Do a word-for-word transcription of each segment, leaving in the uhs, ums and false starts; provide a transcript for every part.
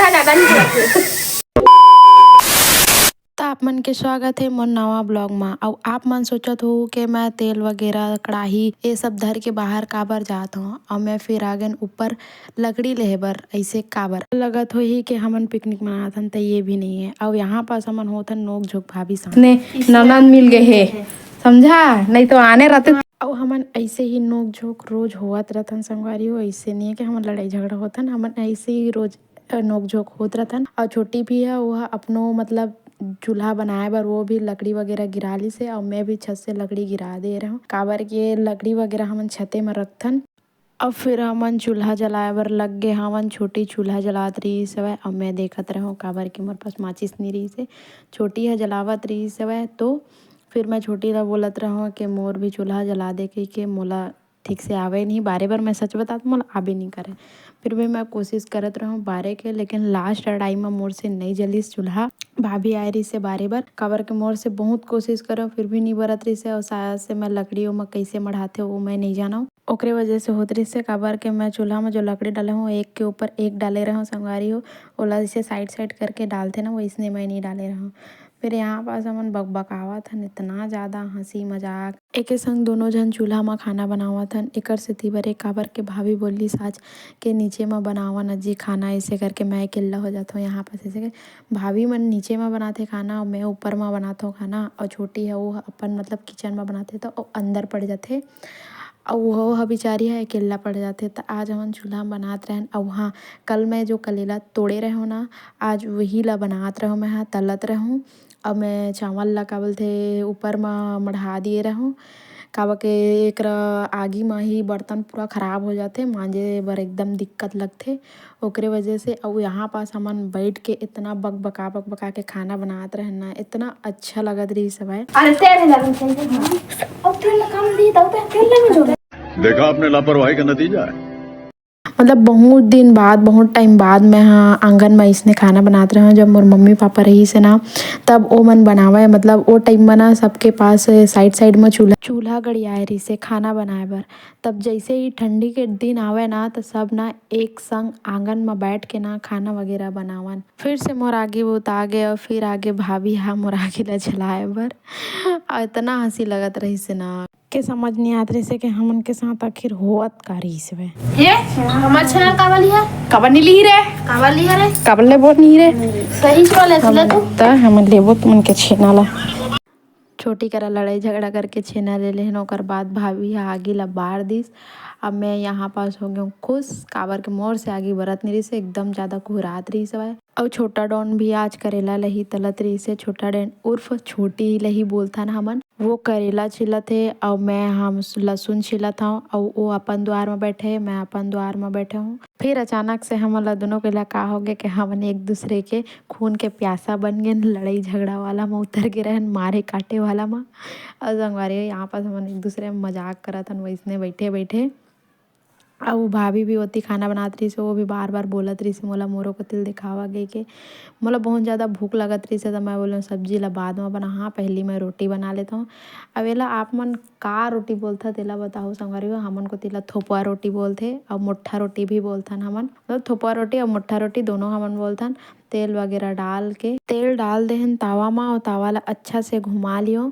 ज्यादा नहीं बोलते। त आप मन के स्वागत हे मोर नवा ब्लॉग मा। अउ आप मन सोचत हो कि मैं तेल वगैरह, कड़ाही, ये सब धर के बाहर काबर जात हो, अउ मैं फिर आ गेन ऊपर लकड़ी लेहे बर। ऐसे काबर लगत होही कि हमन पिकनिक मनात हन, त ये भी नहीं है। अउ यहाँ पास हमन होत हन नोक झोंक भाभी साथ। ने ननद मिल गए हे, समझा? नहीं तो आने रहते। अउ हमन ऐसे ही नोक झोंक रोज होवत रहथन संगवारी हो। ऐसे नहीं है कि हमन लड़ाई झगड़ा होथन, हमन ऐसे ही रोज नोक झोंक होत रहथन। अउ छोटी भी है, वो ह अपनो मतलब चूल्हा बनाए बर वो भी लकड़ी वगैरह गिरा लिस हे, अउ मैं भी छत से लकड़ी गिरा दे रहूं, काबर के लकड़ी वगैरह हमन छते म रखथन। अब फिर हमन चूल्हा जलाए बर लग गे हवन। छोटी चूल्हा जलात रहिस हवय, अउ मैं देखत रहूं, काबर के मोर पास माचिस नइ रहिस हे। छोटी ह जलावत रहिस हवय, तो फिर मैं छोटी ला बोलत रहूं कि मोर भी चूल्हा जला दे कहिके, मोला ठीक से आवे नहीं बारे बर। मैं सच बतात, मोला आबे नहीं करे। फिर भी मैं कोशिश करत रहूं बारे के, लेकिन लास्ट टाइम में मोर से नहीं जलिस चूल्हा। भाभी आए रहिस हे बारे बर, काबर के मोर से बहुत कोशिश करो, फिर भी नहीं बरत रहिस हे। और शायद से मैं लकड़ी ओमा कैसे मढ़ाथे, वो मैं नहीं जानव। ओकरे वजह से होत रहिस हे, काबर के मैं चूल्हा में जो लकड़ी डाले हूँ, एक के ऊपर एक डाले रहूँ संगवारी हो, ओला जैसे साइड साइड करके डालथे ना, वैसने मैं नहीं डाले रहूँ। फिर यहाँ पास हमन बकबकावत हन, इतना ज़्यादा हंसी मजाक। एके संग दोनों झन चूल्हा म खाना बनावत हन। एकर सेती बर ए काबर के भाभी बोललिस आज के नीचे म बनावा न जी खाना, ऐसे करके मैं अकेल्ला हो जात हूँ यहाँ पास। ऐसे के भाभी मन नीचे म बनाथे खाना, अउ मैं ऊपर म बनात हूँ खाना, अउ छोटी है वो अपन मतलब किचन म बनाथे तो ओ अंदर पड़ जाथे। अउ वो ह बिचारी ह अकेल्ला पड़ जाथे। त आज हमन चूल्हा म बनात रहन। अउ हाँ, कल मैं जो कलेला तोड़े रहे हो ना, आज वही ला बनात रहो मैं ह, तलत रहूँ। अब मैं चावल ला का बोलथे ऊपर म मढ़ा दिए रहूँ, काबर के एकरा आगी म ही बर्तन पूरा खराब हो जाथे, मांजे बर एकदम दिक्कत लगथे, ओकरे वजह से। अउ यहाँ पास हमन बैठ के इतना बकबका बकबका के खाना बनात रहन ना, इतना अच्छा लगत रहिस हवय। अरे तेल है ना, अब तेल कम दी, तब तो तेल नहीं जोड़े। देखा आपने लापरवाही का नतीजा है। मतलब बहुत दिन बाद, बहुत टाइम बाद मैं हा आंगन में इसने खाना बनात रहे हूँ। जब मोर मम्मी पापा रहिस हे ना, तब ओ मन बनावे, मतलब ओ टाइम में ना सबके पास साइड साइड में चूल्हा, चूल्हा गड़ियाए रहिस हे खाना बनाए बर। तब जैसे ही ठंडी के दिन आवे ना, तो सब ना एक संग आंगन में बैठ के ना खाना वगैरह बनावन। फिर से मोर आगी बुता गे और फिर आगे भाभी हा मोर आगी ला जलाए बर। और इतना हंसी लगत रहिस हे ना। के समझ नहीं आत रहिस हे कि हमन के साथ आखिर होवत का रहिस हवय। ये हमर छेना काबर लिहा? काबर नहीं लिही रे? काबर लिहा रे? काबर लेबो नहीं रे? सही से बोले, सुन ले तू। त हमन लेबो तुमन के छेना ला। छोटी करा लड़ाई झगड़ा करके छेना ले लेहन, ओकर बाद भाभी ह आगी ला बार दिस। अब मैं यहाँ पास हो गई हूँ खुश, काबर के मोर से आगी बरत नहीं रहिस हे, एकदम ज़्यादा कुहरात रहिस हवय। अउ छोटा डॉन भी आज करेला लही तलत रहिस हे। छोटा डॉन उर्फ छोटी लही बोलथन हमन। वो करेला छिलत हे अउ मैं हम लहसुन छिलत हव अउ वो अपन द्वार म बैठे हे, मैं अपन द्वार म बैठे हूँ। फिर अचानक से हमन ला दोनों के ला का हो गए कि हमन एक दूसरे के खून के प्यासा बन गए, लड़ाई झगड़ा वाला म उतर गे रहन, मारे काटे वाला म। अउ संगवारी, यहाँ पास हमन एक दूसरे म मजाक करत हन वैसने बैठे बैठे। अउ भाभी भी ओती खाना बनात रहिस हे, वो भी बार-बार बोलत रहिस हे, "मोला मोरो कोति ल देखावा," कहिके। मोला बहुत ज़्यादा भूख लगत रहिस हे, त मैं बोलेंव, "सब्जी ला बाद म बना, हाँ, पहिली मैं रोटी बना लेत हूँ।" अब एला आप मन का रोटी बोलथा, तेला बताहू संगवारी हो। हमन कोति ला थोपुआ रोटी बोलथे, अउ मोट्ठा रोटी भी बोलथन हमन। मतलब थोपुआ रोटी अउ मोट्ठा रोटी दोनों हमन बोलथन। तेल वगैरह डाल के, तेल डाल देहन तावा म, अउ तावा ला अच्छा से घुमा लियो।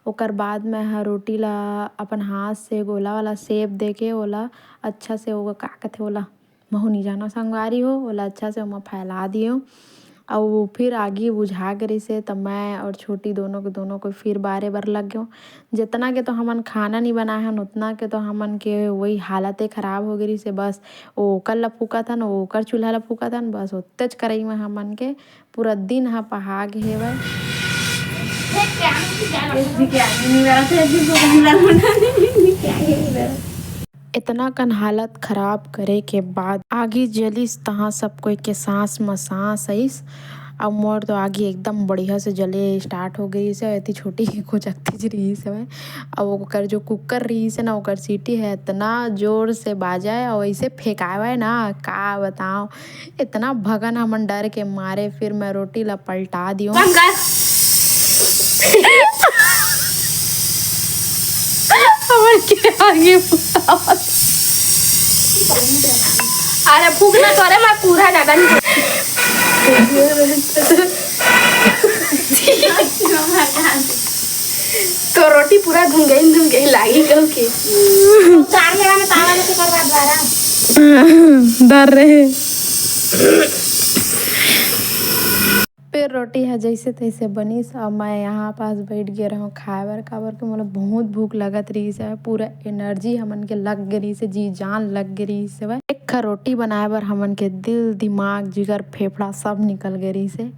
ओकर बाद मैं ह रोटी ला अपन हाथ से गोला वाला shape दे के ओला अच्छा से, वो का कथे ओला, महू नहीं जाना संगवारी हो, ओला अच्छा से ओमा फैला दियो। अउ फिर आगी बुझा गे रहिस हे, त मैं और छोटी दोनों के दोनों को फिर बारे बर लग गयो। जितना के तो हमन खाना नहीं बनाए हन, उतना के तो हमन के वही हालते खराब हो गे रहिस हे। बस ओकर ला फूकत हन, ओकर चूल्हा ला फूकत हन, बस ओतेच करई में हमन के पूरा दिन ह पहा गे हेवय। इतना कन हालत खराब करे के बाद आगी जलिस, तहाँ सब कोई के सांस म सांस आइस। अब मोर तो आगी एकदम बढ़िया से जले start हो गई से, एती छोटी के कुछ अकतिच रहिस हवय। अब ओकर जो cooker रहिस हे ना, ओकर सीटी ह इतना जोर से बाजय अउ ऐसे फेंकावय ना, का बताओ। इतना भगन हमन डर के मारे, फिर मैं रोटी ला पलटा दियो। हमन के आगे फुकावत। अरे फूकना तो, अरे मैं पूरा ज्यादा नहीं। तो रोटी पूरा धुन गई, धुन गई लागी कहू के। चार मेरा में तावा लेके कर बात बारा। डर रहे। फिर रोटी ह जैसे तैसे बनिस, अब मैं यहाँ पास बैठ गए रहूँ खाए बर, काबर के मोला बहुत भूख लगत रहिस है, पूरा एनर्जी हमन के लग गे रहिस है, जी जान लग गे रहिस है। एक खा रोटी बनाए बर हमन के दिल, दिमाग, जिगर, फेफड़ा सब निकल गे रहिस है।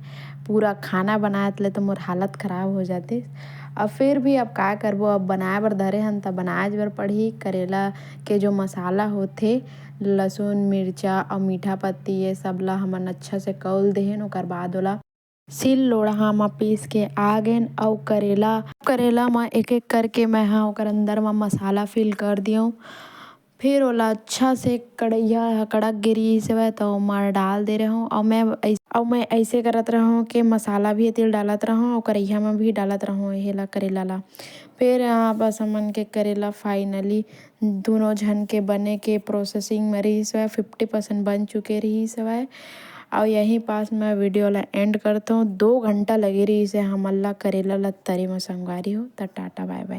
पूरा खाना बनाए ले तो मोर हालत खराब हो जाते। अब फिर भी अब का करबो, अब बनाए बर धरे हन त बनाए बर पड़ही। करेला के जो मसाला होथे, लहसुन, मिर्चा अउ मीठा पत्ती, ये सब ला हमन अच्छा से कौल देहेन। ओकर बाद ओला सिल लोढ़ा म पीस के आ गेन अउ करेला, करेला म एक एक करके मैं ह ओकर अंदर म मसाला फिल कर दियो। फिर ओला अच्छा से कढ़ैया ह कड़क गे रिहिस हवय, त ओमा डाल दे रहे हूँ। अउ मैं ऐस-, अउ मैं ऐसे करत रहूँ कि मसाला भी तेल डालत रहूँ अउ कढ़ैया म भी डालत रहूँ एहे ला, करेला ला। फिर यहाँ बस हमन के करेला finally दोनों झन के बने के प्रोसेसिंग म रिहिस हवय, फिफ्टी परसेंट बन चुके रिहिस हवय। अउ यहीं पास मैं वीडियो ला एंड करत हूँ। दो घंटा लगे रिहिस हे हमन ला करेला ला तरे म संगवारी हो। त टाटा बाय बाय।